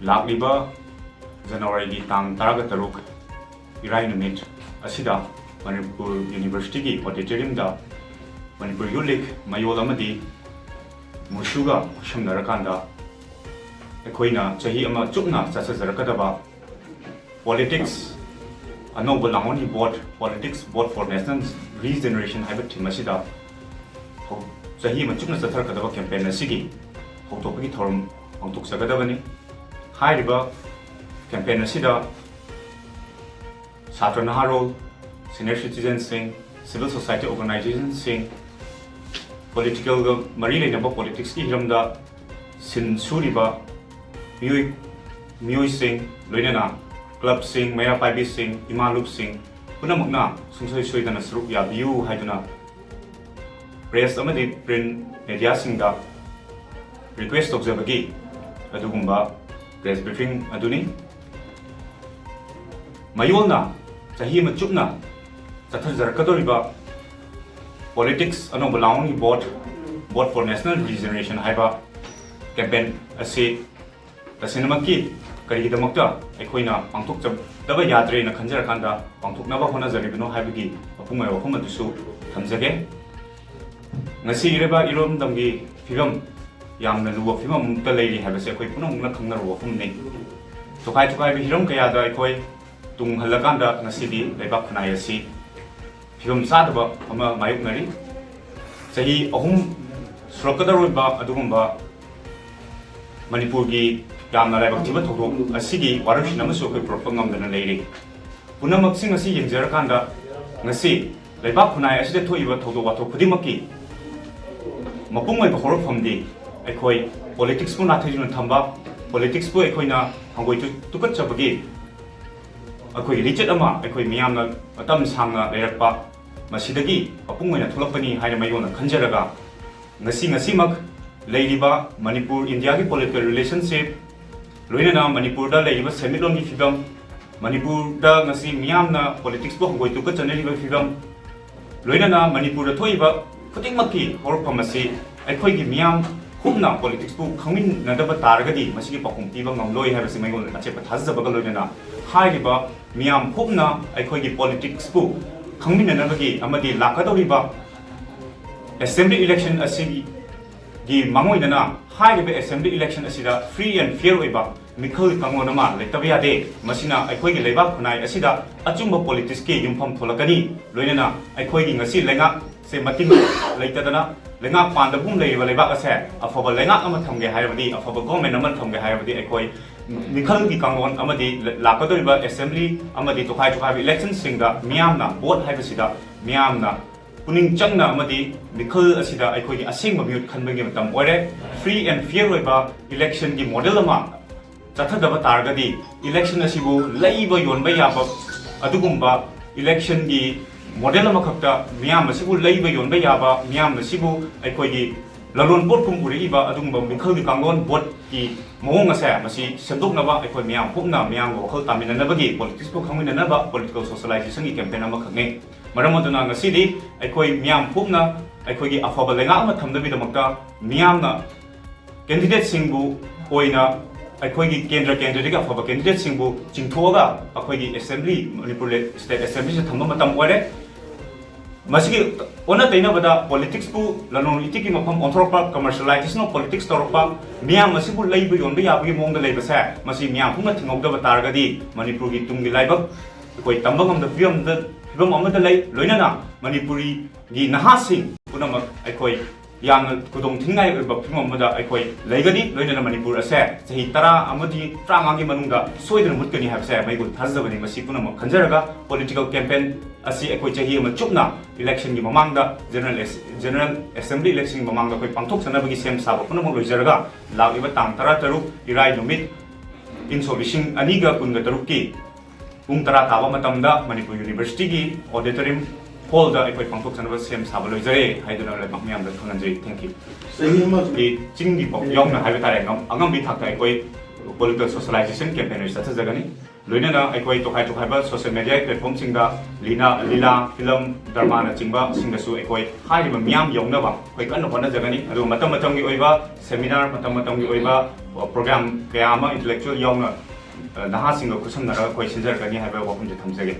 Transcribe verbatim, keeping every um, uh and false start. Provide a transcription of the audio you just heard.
ꯂꯥꯛꯂꯤꯕ ꯖꯅꯋꯥꯔꯤꯒꯤ ꯇꯥꯡ ꯇꯔꯥꯒ ꯇꯔꯨꯛ, ꯏꯔꯥꯏ ꯅꯨꯃꯤꯠ ꯑꯁꯤꯗ ꯃꯅꯤꯄꯨꯔ ꯌꯨꯅꯤꯚꯔꯁꯤꯇꯤꯒꯤ ꯑꯣꯗꯤꯇꯣꯔꯤꯌꯝꯗ ꯃꯅꯤꯄꯨꯔ ꯌꯨꯠ ꯂꯤꯒ ꯃꯌꯣꯜ ꯑꯃꯗꯤ ꯃꯨꯁꯨꯒ ꯈꯨꯠꯁꯝꯅꯔꯀꯥꯟꯗ ꯑꯩꯈꯣꯏꯅ ꯆꯍꯤ ꯑꯃ ꯆꯨꯞꯅ ꯆꯠꯊꯖꯔꯛꯀꯗꯕ ꯄꯣꯂꯤꯇꯤꯛꯁ ꯑꯅꯧꯕ ꯂꯥꯡꯑꯣꯟꯒꯤ vote, Politics Vote for National Regeneration ꯍꯥꯏꯕ ꯊꯤꯝ ꯑꯁꯤꯗ ꯍꯧ-, ꯆꯍꯤ ꯑꯃ ꯆꯨꯞꯅ ꯆꯠꯊꯔꯛꯀꯗꯕ ꯀꯦꯝꯄꯦꯟ ꯑꯁꯤꯒꯤ ꯍꯧꯗꯣꯛꯄꯒꯤ ꯊꯧꯔꯝ ꯄꯥꯡꯊꯣꯛꯆꯒꯗꯕꯅꯤ꯫ ꯍꯥꯏꯔꯤꯕ ꯀꯦꯝꯄꯦꯟ ꯑꯁꯤꯗ ꯁꯥꯇ꯭ꯔ ꯅꯍꯥꯔꯣꯜ, ꯁꯤꯅꯤꯌꯔ ꯁꯤꯇꯤꯖꯟꯁꯤꯡ, ꯁꯤꯚꯤꯜ ꯁꯣꯁꯥꯏꯇꯤ ꯑꯣꯔꯒꯅꯥꯏꯖꯦꯁꯟꯁꯤꯡ, ꯄꯣꯂꯤꯇꯤꯀꯦꯜꯒ ꯃꯔꯤ ꯂꯩꯅꯕ ꯄꯣꯂꯤꯇꯤꯛꯁꯀꯤ ꯍꯤꯔꯝꯗ ꯁꯤꯟ ꯁꯨꯔꯤꯕ ꯃꯤꯑꯣꯏ, ꯃꯤꯑꯣꯏꯁꯤꯡ, ꯂꯣꯏꯅꯅ ꯀ꯭ꯂꯕꯁꯤꯡ, ꯃꯩꯔꯥ ꯄꯥꯏꯕꯤꯁꯤꯡ, ꯏꯃꯥ ꯂꯨꯞꯁꯤꯡ ꯄꯨꯝꯅꯃꯛꯅ ꯁꯨꯡꯁꯣꯏ ꯁꯣꯏꯗꯅ ꯁꯔꯨꯛ ꯌꯥꯕꯤꯌꯨ ꯍꯥꯏꯗꯨꯅ ꯄ꯭ꯔꯦꯁ ꯑꯃꯗꯤ ꯄ꯭ꯔꯤꯟ ꯃꯦꯗꯤꯌꯥꯁꯤꯡꯗ ꯔꯤꯀ꯭ꯋꯦꯁ ꯇꯧꯖꯕꯒꯤ ꯑꯗꯨꯒꯨꯝꯕ ꯄ꯭ꯔꯦꯁ ꯕ꯭ꯔꯤꯐꯤꯡ ꯑꯗꯨꯅꯤ꯫ ꯃꯌꯣꯜꯅ ꯆꯍꯤ ꯑꯃ ꯆꯨꯞꯅ ꯆꯠꯊꯖꯔꯛꯀꯗꯧꯔꯤꯕ ꯄꯣꯂꯤꯇꯤꯛꯁ ꯑꯅꯧꯕ ꯂꯥꯡꯑꯣꯟꯒꯤ vote, Vote for National Regeneration ꯍꯥꯏꯕ ꯀꯦꯝꯄꯦꯟ ꯑꯁꯤ ꯇꯁꯦꯡꯅꯃꯛꯀꯤ ꯀꯔꯤꯒꯤꯗꯃꯛꯇ ꯑꯩꯈꯣꯏꯅ ꯄꯥꯡꯊꯣꯛꯆꯗꯕ ꯌꯥꯗ꯭ꯔꯦꯅ ꯈꯟꯖꯔꯀꯥꯟꯗ ꯄꯥꯡꯊꯣꯛꯅꯕ ꯍꯣꯠꯅꯖꯔꯤꯕꯅꯣ ꯍꯥꯏꯕꯒꯤ ꯃꯄꯨꯡ ꯑꯣꯏꯕ ꯋꯥꯐꯝ ꯑꯗꯨꯁꯨ ꯊꯝꯖꯒꯦ꯫ ꯉꯁꯤ ꯏꯔꯩꯕꯥꯛ ꯏꯔꯝꯗꯝꯒꯤ ꯐꯤꯕꯝ ꯌꯥꯝꯅ ꯂꯨꯕ ꯐꯤꯕꯝ ꯑꯃꯠꯇ ꯂꯩꯔꯤ ꯍꯥꯏꯕꯁꯦ ꯑꯩꯈꯣꯏ ꯄꯨꯝꯅꯃꯛꯅ ꯈꯪꯅꯔꯕ ꯋꯥꯐꯝꯅꯤ꯫ ꯇꯣꯈꯥꯏ ꯇꯣꯈꯥꯏꯕ ꯍꯤꯔꯝ ꯀꯌꯥꯗ ꯑꯩꯈꯣꯏ ꯇꯨꯡ ꯍꯜꯂꯀꯥꯟꯗ ꯉꯁꯤꯗꯤ ꯂꯩꯕꯥꯛ ꯈꯨꯟꯅꯥꯏ ꯑꯁꯤ ꯐꯤꯕꯝ ꯆꯥꯗꯕ ꯑꯃ ꯃꯥꯌꯣꯛꯅꯔꯤ꯫ ꯆꯍꯤ ꯑꯍꯨꯝ ꯁꯨꯔꯛꯀꯗꯧꯔꯤꯕ ꯑꯗꯨꯒꯨꯝꯕ ꯃꯅꯤꯄꯨꯔꯒꯤ ꯌꯥꯝꯅ ꯂꯥꯏꯕꯛ ꯊꯤꯕ ꯊꯧꯗꯣꯛ ꯑꯁꯤꯒꯤ ꯋꯥꯔꯣꯏꯁꯤꯟ ꯑꯃꯁꯨ ꯑꯩꯈꯣꯏ ꯄꯨꯔꯛꯄ ꯉꯝꯗꯅ ꯂꯩꯔꯤ꯫ ꯄꯨꯝꯅꯃꯛꯁꯤꯡ ꯑꯁꯤ ꯌꯦꯡꯖꯔꯀꯥꯟꯗ ꯉꯁꯤ ꯂꯩꯕꯥꯛ ꯈꯨꯟꯅꯥꯏ ꯑꯁꯤꯗ ꯊꯣꯛꯏꯕ ꯊꯧꯗꯣꯛ ꯋꯥꯊꯣꯛ ꯈꯨꯗꯤꯡꯃꯛꯀꯤ ꯃꯄꯨꯡ ꯑꯣꯏꯕ ꯍꯧꯔꯛꯐꯝꯗꯤ ꯑꯩꯈꯣꯏ ꯄꯣꯂꯤꯇꯤꯛꯁꯄꯨ ꯅꯥꯊꯩꯗꯨꯅ ꯊꯝꯕ, ꯄꯣꯂꯤꯇꯤꯛꯁꯄꯨ ꯑꯩꯈꯣꯏꯅ ꯍꯪꯒꯣꯏ ꯇꯨ-, ꯇꯨꯀꯠꯆꯕꯒꯤ ꯑꯩꯈꯣꯏꯒꯤ ꯂꯤꯆꯠ ꯑꯃ ꯑꯩꯈꯣꯏ ꯃꯤꯌꯥꯝꯅ ꯃꯇꯝ ꯁꯥꯡꯅ ꯂꯩꯔꯛꯄ, ꯃꯁꯤꯗꯒꯤ ꯃꯄꯨꯡ ꯑꯣꯏꯅ ꯊꯣꯛꯂꯛꯄꯅꯤ ꯍꯥꯏꯅ ꯃꯌꯣꯜꯅ ꯈꯟꯖꯔꯒ, ꯉꯁꯤ, ꯉꯁꯤꯃꯛ ꯂꯩꯔꯤꯕ ꯃꯅꯤꯄꯨꯔ ꯏꯟꯗꯤꯌꯥꯒꯤ ꯄꯣꯂꯤꯇꯤꯀꯦꯜ ꯔꯤꯂꯦꯁꯟꯁꯤꯞ, ꯂꯣꯏꯅꯅ ꯃꯅꯤꯄꯨꯔꯗ ꯂꯩꯔꯤꯕ ꯁꯦꯟꯃꯤꯠꯂꯣꯟꯒꯤ ꯐꯤꯕꯝ, ꯃꯅꯤꯄꯨꯔꯗ ꯉꯁꯤ ꯃꯤꯌꯥꯝꯅ ꯄꯣꯂꯤꯇꯤꯛꯁꯄꯨ ꯍꯪꯒꯣꯏ ꯇꯨꯀꯠꯆꯅꯔꯤꯕ ꯐꯤꯕꯝ, ꯂꯣꯏꯅꯅ ꯃꯅꯤꯄꯨꯔꯗ ꯊꯣꯛꯏꯕ ꯈꯨꯗꯤꯡꯃꯛꯀꯤ ꯍꯧꯔꯛꯐꯝ ꯑꯁꯤ ꯑꯩꯈꯣꯏꯒꯤ ꯃꯤꯌꯥꯝ ꯄꯨꯝꯅ ꯄꯣꯂꯤꯇꯤꯛꯁꯄꯨ ꯈꯪꯃꯤꯟꯅꯗꯕ ꯇꯥꯔꯒꯗꯤ ꯃꯁꯤꯒꯤ ꯄꯥꯎꯈꯨꯝ ꯄꯤꯕ ꯉꯝꯂꯣꯏ ꯍꯥꯏꯕꯁꯤ ꯃꯩꯉꯣꯟꯗ ꯑꯆꯦꯠꯄ ꯊꯥꯖꯖꯕꯒ ꯂꯣꯏꯅꯅ ꯍꯥꯏꯔꯤꯕ ꯃꯤꯌꯥꯝ ꯄꯨꯝꯅ ꯑꯩꯈꯣꯏꯒꯤ ꯄꯣꯂꯤꯇꯤꯛꯁꯄꯨ ꯈꯪꯃꯤꯟꯅꯅꯕꯒꯤ ꯑꯃꯗꯤ ꯂꯥꯛꯀꯗꯧꯔꯤꯕ ꯑꯦꯁꯦꯝꯕ꯭ꯂꯤ ꯏꯂꯦꯛꯁꯟ ꯑꯁꯤꯒꯤ ꯃꯥꯡꯑꯣꯏꯅꯅ ꯍꯥꯏꯔꯤꯕ ꯑꯦꯁꯦꯝꯕ꯭ꯂꯤ ꯏꯂꯦꯛꯁꯟ ꯑꯁꯤꯗ free and fair ꯑꯣꯏꯕ ꯃꯤꯈꯜ ꯀꯥꯡꯂꯣꯟ ꯑꯃ ꯂꯩꯇꯕ ꯌꯥꯗꯦ꯫ ꯃꯁꯤꯅ ꯑꯩꯈꯣꯏꯒꯤ ꯂꯩꯕꯥꯛ ꯈꯨꯟꯅꯥꯏ ꯑꯁꯤꯗ ꯑꯆꯨꯝꯕ ꯄꯣꯂꯤꯇꯤꯛꯁꯀꯤ ꯌꯨꯝꯐꯝ ꯊꯣꯛꯂꯛꯀꯅꯤ꯫ ꯂꯣꯏꯅꯅ ꯑꯩꯈꯣꯏꯒꯤ ꯉꯁꯤ ꯂꯩꯉꯥꯛꯁꯦ ꯃꯇꯤꯡ ꯂꯩꯇꯗꯅ ꯂꯩꯉꯥꯛ ꯄꯥꯟꯗꯒꯨꯝ ꯂꯩꯔꯤꯕ ꯂꯩꯕꯥꯛ ꯑꯁꯦ ꯑꯐꯕ ꯂꯩꯉꯥꯛ ꯑꯃ ꯊꯝꯒꯦ ꯍꯥꯏꯔꯕꯗꯤ, ꯑꯐꯕ ꯒꯣꯔꯃꯦꯟ ꯑꯃ ꯊꯝꯒꯦ ꯍꯥꯏꯔꯕꯗꯤ ꯑꯩꯈꯣꯏ ꯃꯤꯈꯜꯒꯤ ꯀꯥꯡꯂꯣꯟ ꯑꯃꯗꯤ ꯂꯥꯛꯀꯗꯧꯔꯤꯕ ꯑꯦꯁꯦꯝꯕ꯭ꯂꯤ ꯑꯃꯗꯤ ꯇꯣꯈꯥꯏ ꯇꯣꯈꯥꯏꯕ ꯏꯂꯦꯛꯁꯟꯁꯤꯡꯗ ꯃꯤꯌꯥꯝꯅ ꯚꯣꯠ ꯍꯥꯏꯕꯁꯤꯗ ꯃꯤꯌꯥꯝꯅ ꯄꯨꯛꯅꯤꯡ ꯆꯪꯅ ꯑꯃꯗꯤ ꯃꯤꯈꯜ ꯑꯁꯤꯗ ꯑꯩꯈꯣꯏꯒꯤ ꯑꯁꯦꯡꯕ ꯃꯤꯍꯨꯠ ꯈꯟꯕꯒꯤ ꯃꯇꯝ ꯑꯣꯏꯔꯦ꯫ Free and fair ꯑꯣꯏꯕ ꯏꯂꯦꯛꯁꯟꯒꯤ ꯃꯣꯗꯦꯜ ꯑꯃ ꯆꯠꯊꯗꯕ ꯇꯥꯔꯒꯗꯤ ꯏꯂꯦꯛꯁꯟ ꯑꯁꯤꯕꯨ ꯂꯩꯕ ꯌꯣꯟꯕ ꯌꯥꯕ ꯑꯗꯨꯒꯨꯝꯕ ꯏꯂꯦꯛꯁꯟꯒꯤ ꯃꯣꯗꯦꯜ ꯑꯃꯈꯛꯇ ꯃꯤꯌꯥꯝ ꯑꯁꯤꯕꯨ ꯂꯩꯕ ꯌꯣꯟꯕ ꯌꯥꯕ, ꯃꯤꯌꯥꯝ ꯑꯁꯤꯕꯨ ꯑꯩꯈꯣꯏꯒꯤ ꯂꯂꯣꯟ ꯄꯣꯠꯀꯨꯝ ꯎꯔꯛꯏꯕ ꯑꯗꯨꯒꯨꯝꯕ ꯃꯤꯈꯜꯒꯤ ꯀꯥꯡꯂꯣꯟ ꯚꯣꯠꯀꯤ ꯃꯑꯣꯡ ꯑꯁꯦ ꯃꯁꯤ ꯁꯦꯝꯗꯣꯛꯅꯕ ꯑꯩꯈꯣꯏ ꯃꯤꯌꯥꯝ ꯄꯨꯝꯅ ꯃꯤꯌꯥꯝꯒ ꯋꯥꯈꯜ ꯇꯥꯃꯤꯟꯅꯅꯕꯒꯤ, ꯄꯣꯂꯤꯇꯤꯛꯁꯄꯨ ꯈꯪꯃꯤꯟꯅꯅꯕ ꯄꯣꯂꯤꯇꯤꯀꯦꯜ ꯁꯣꯁꯤꯌꯦꯂꯥꯏꯖꯦꯁꯟꯒꯤ ꯀꯦꯝꯄꯦꯟ ꯑꯃꯈꯛꯅꯤ꯫ ꯃꯔꯝ ꯑꯗꯨꯅ ꯉꯁꯤꯗꯤ ꯑꯩꯈꯣꯏ ꯃꯤꯌꯥꯝ ꯄꯨꯝꯅ ꯑꯩꯈꯣꯏꯒꯤ ꯑꯐꯕ ꯂꯩꯉꯥꯛ ꯑꯃ ꯊꯝꯅꯕꯒꯤꯗꯃꯛꯇ ꯃꯤꯌꯥꯝꯅ ꯀꯦꯟꯗꯤꯗꯦꯠꯁꯤꯡꯕꯨ ꯑꯣꯏꯅ ꯑꯩꯈꯣꯏꯒꯤ ꯀꯦꯟꯗ꯭ꯔ ꯀꯦꯟꯗ꯭ꯔꯗꯒꯤ ꯑꯐꯕ ꯀꯦꯟꯗꯤꯗꯦꯠꯁꯤꯡꯕꯨ ꯆꯤꯡꯊꯣꯛꯑꯒ ꯑꯩꯈꯣꯏꯒꯤ ꯑꯦꯁꯦꯝꯕ꯭ꯂꯤ, ꯃꯅꯤꯄꯨꯔ ꯁ꯭ꯇꯦꯠ ꯑꯦꯁꯦꯝꯕ꯭ꯂꯤꯁꯤꯗ ꯊꯝꯕ ꯃꯇꯝ ꯑꯣꯏꯔꯦ꯫ ꯃꯁꯤꯒꯤ ꯑꯣꯟꯅ ꯇꯩꯅꯕꯗ ꯄꯣꯂꯤꯇꯤꯛꯁꯄꯨ ꯂꯂꯣꯟ ꯏꯇꯤꯛꯀꯤ ꯃꯐꯝ ꯑꯣꯟꯊꯣꯔꯛꯄ, commercialization of politics ꯇꯧꯔꯛꯄ, ꯃꯤꯌꯥꯝ ꯑꯁꯤꯕꯨ ꯂꯩꯕ ꯌꯣꯟꯕ ꯌꯥꯕꯒꯤ ꯃꯑꯣꯡꯗ ꯂꯩꯕꯁꯦ, ꯃꯁꯤ ꯃꯤꯌꯥꯝ ꯄꯨꯝꯅ ꯊꯤꯡꯍꯧꯗꯕ ꯇꯥꯔꯒꯗꯤ ꯃꯅꯤꯄꯨꯔꯒꯤ ꯇꯨꯡꯒꯤ ꯂꯥꯏꯕꯛ ꯑꯩꯈꯣꯏ ꯇꯝꯕ ꯉꯝꯗꯕ ꯐꯤꯕꯝꯗ, ꯐꯤꯕꯝ ꯑꯃꯗ ꯂꯩ꯫ ꯂꯣꯏꯅꯅ ꯃꯅꯤꯄꯨꯔꯤꯒꯤ ꯅꯍꯥꯁꯤꯡ ꯄꯨꯝꯅꯃꯛ ꯑꯩꯈꯣꯏ ꯌꯥꯝꯅ ꯈꯨꯗꯣꯡ ꯊꯤꯅꯤꯡꯉꯥꯏ ꯑꯣꯏꯕ ꯐꯤꯕꯝ ꯑꯃꯗ ꯑꯩꯈꯣꯏ ꯂꯩꯒꯅꯤ꯫ ꯂꯣꯏꯅꯅ ꯃꯅꯤꯄꯨꯔ ꯑꯁꯦ ꯆꯍꯤ ꯇꯔꯥ ꯑꯃꯗꯤ ꯇꯔꯥꯃꯉꯥꯒꯤ ꯃꯅꯨꯡꯗ ꯁꯣꯏꯗꯅ ꯃꯨꯠꯀꯅꯤ ꯍꯥꯏꯕꯁꯦ ꯃꯩꯒꯨꯟ ꯊꯥꯖꯖꯕꯅꯤ꯫ ꯃꯁꯤ ꯄꯨꯝꯅꯃꯛ ꯈꯟꯖꯔꯒ ꯄꯣꯂꯤꯇꯤꯀꯦꯜ ꯀꯦꯝꯄꯦꯟ ꯑꯁꯤ ꯑꯩꯈꯣꯏ ꯆꯍꯤ ꯑꯃ ꯆꯨꯞꯅ ꯏꯂꯦꯛꯁꯟꯒꯤ ꯃꯃꯥꯡꯗ, ꯖꯦꯅꯔꯦꯜ ꯑꯦꯁ-, ꯖꯦꯅꯔꯦꯜ ꯑꯦꯁꯦꯝꯕ꯭ꯂꯤ ꯏꯂꯦꯛꯁꯟꯒꯤ ꯃꯃꯥꯡꯗ ꯑꯩꯈꯣꯏ ꯄꯥꯡꯊꯣꯛꯆꯅꯕꯒꯤ ꯁꯦꯝ ꯁꯥꯕ ꯄꯨꯝꯅꯃꯛ ꯂꯣꯏꯖꯔꯒ ꯂꯥꯛꯂꯤꯕ ꯇꯥꯡ ꯇꯔꯥ ꯇꯔꯨꯛ ꯏꯔꯥꯏ ꯅꯨꯃꯤꯠ, ꯏꯪ ꯁꯣꯛ ꯂꯤꯁꯤꯡ ꯑꯅꯤꯒ ꯀꯨꯟꯒ ꯇꯔꯨꯛꯀꯤ ꯄꯨꯡ ꯇꯔꯥ ꯇꯥꯕ ꯃꯇꯝꯗ ꯃꯅꯤꯄꯨꯔ ꯌꯨꯅꯤꯚꯔꯁꯤꯇꯤꯒꯤ ꯑꯣꯗꯤꯇꯣꯔꯤꯌꯝ ꯍꯣꯜꯗ ꯑꯩꯈꯣꯏ ꯄꯥꯡꯊꯣꯛꯆꯅꯕ ꯁꯦꯝ ꯁꯥꯕ ꯂꯣꯏꯖꯔꯦ ꯍꯥꯏꯗꯨꯅ ꯂꯩꯕꯥꯛ ꯃꯤꯌꯥꯝꯗ ꯈꯪꯍꯟꯖꯔꯤ꯫ Thank you꯫ ꯆꯍꯤ ꯑꯃ ꯑꯩ ꯆꯤꯡꯒꯤ ꯄꯥꯎ ꯌꯥꯎꯅ ꯍꯥꯏꯕ ꯇꯥꯔꯦ, ꯑꯉꯝ-, ꯑꯉꯝꯕꯤ ꯊꯥꯛꯇ ꯑꯩꯈꯣꯏ ꯄꯣꯂꯤꯇꯤꯀꯦꯜ ꯁꯣꯁꯤꯌꯦꯂꯥꯏꯖꯦꯁꯟ ꯀꯦꯝꯄꯦꯟ ꯑꯣꯏꯅ ꯆꯠꯊꯖꯒꯅꯤ꯫ ꯂꯣꯏꯅꯅ ꯑꯩꯈꯣꯏ ꯇꯣꯈꯥꯏ ꯇꯣꯈꯥꯏꯕ social media platformꯁꯤꯡꯗ ꯂꯤꯂꯥ, ꯂꯤꯂꯥ, film, dramaꯅꯆꯤꯡꯕꯁꯤꯡꯗꯁꯨ ꯑꯩꯈꯣꯏ ꯍꯥꯏꯔꯤꯕ ꯃꯤꯌꯥꯝ ꯌꯧꯅꯕ ꯑꯩꯈꯣꯏ ꯀꯟꯅ ꯍꯣꯠꯅꯖꯒꯅꯤ꯫ ꯑꯗꯨꯒ ꯃꯇꯝ ꯃꯇꯝꯒꯤ ꯑꯣꯏꯕ seminar, ꯃꯇꯝ ꯃꯇꯝꯒꯤ ꯑꯣꯏꯕ program ꯀꯌꯥ ꯑꯃ intellectual ꯌꯥꯎꯅ, ꯑ, ꯅꯍꯥꯁꯤꯡꯒ ꯈꯨꯠꯁꯝꯅꯔꯒ ꯑꯩꯈꯣꯏ ꯁꯤꯟꯖꯔꯛꯀꯅꯤ ꯍꯥꯏꯕ ꯋꯥꯐꯝꯁꯦ ꯊꯝꯖꯒꯦ꯫